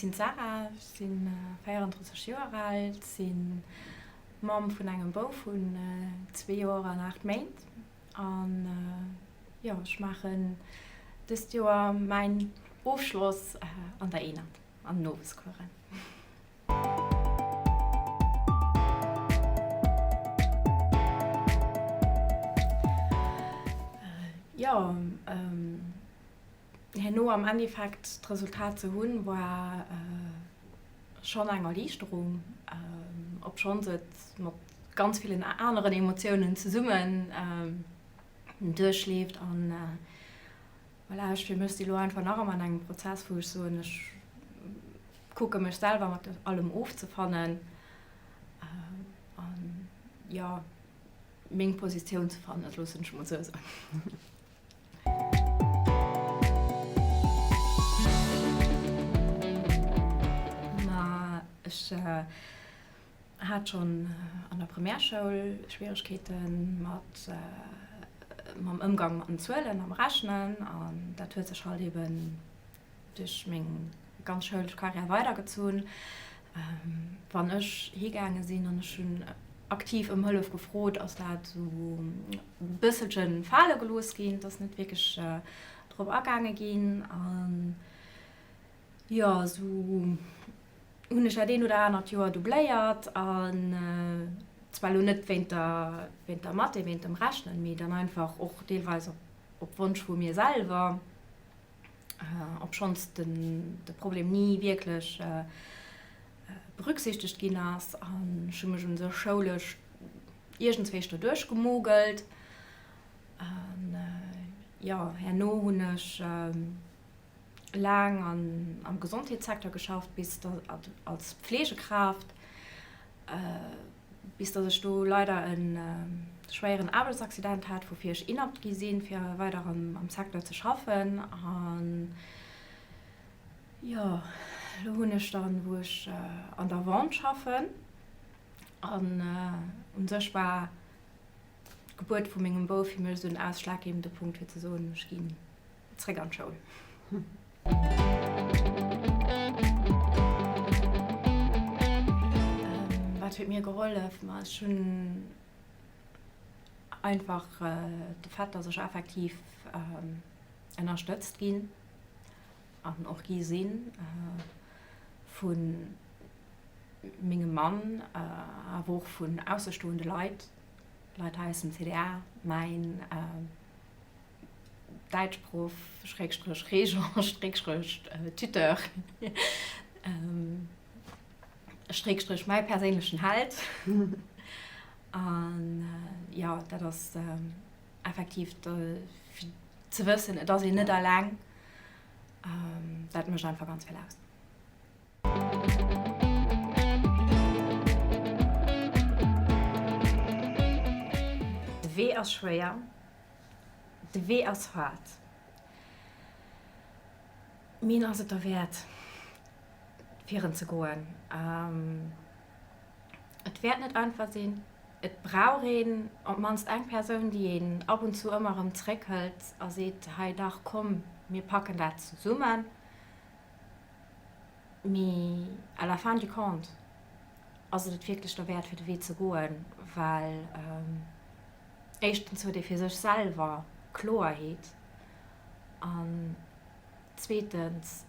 sinn d'Sarah, ech si 34 Joer al, si Mamm vun engem Bouf vun zwee Joer an 8 Méint an jo, ech maachen dëst Joer mäin Ofschloss an der ENAD an den Owescoursen. Jo, herno am Endeffekt d'Resultat ze hunn, war schonn eng Erliichterung, obschonns et mat ganz villen aneren Emotiounen zesummen duerchleeft. An voilà, ech fir mech si lo einfach nach ëmmer an engem Prozess, wou ech soen, ech kucke mech selwer mat allem ofzefannen an jo, meng Positioun ze fannen, dat loossen ech mol esou soen. Ma ech hat schonn an der Primärschoul Schwieregkeete mat mam Ëmgang mat den Zuelen, mam Rechnen an dat huet sech halt eben duerch meng ganz schoulesch Karriär weidergezunn. Wann ech higaange sinn an ech hunn aktiv ëm Hëllef gefrot, ass dat esou e bësselche fale gelooss ginn, et ass net wierklech drop agaange ginn. An jo, esou hunn ech dat een oder anert Joer doubléiert an zwar elo net wéint der, wéint der Mathé, wéint dem Rechnen, mee dann einfach och deelweis op Wonsch vu mir selwer. obschonns de Problem ni wierklech berücksichtegt ginn ass an ech hu mech un sech schoulesch iergendswéi doduerch gemogelt. An jo, herno hunn ech laang am Gesondheetssecteur geschafft, bis als Pflegekraaft. Bis dass ech do leider e schwéieren Aarbechtsaccident hat, woufir ech inapt gi sinn, fir weider am Secteur ze schaffen. An jo, elo hunn ech dann, wou ech an der Vente schaffen, an u sech war d'Gebuert vu mengem Bouf fir mech esou den ausschlaggebende Punkt, fir ze soen, ech ginn Zréck an d'Schoul. Wat huet mir gehollef? Ma ech hunn einfach de Fait, dass ech effektiv ënnerstëtzt ginn an och gi sinn vu mengem Mann, awer och vun aussestoende Leit, Leit hei aus dem CDA, mäin Däitschproff, Schrägstrich Régent, Schrägstrich Tuteur, Schrägstrich mäi perséinlechen Held. An jo, dat ass effektiv fir ze wëssen, et ass een net eleng, dat mécht einfach ganz vill aus. De Wee ass schwéier. De Wee ass haart, mee en ass et derwäert, fir en ze goen. Et wäert net einfach sinn. Et brauch een op d'mannst eng Persoun, déi een ab und zu ëmmer erëm zeréckhëlt a seet, Hei, dach, komm, mir packen dat zesummen. Mee à la fin du compte ass et et wierklech derwäert, fir de Wee ze goen, well Éischtens huet ee fir sech selwer Kloerheet an zweetens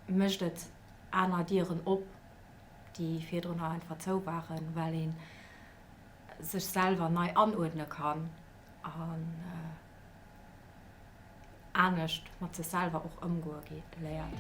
mécht et aner Dieren op, déi virdrunner einfach zou waren, well ee sech selwer nei anuerdne kann an anescht mat sech selwer och ëmgoe léiert.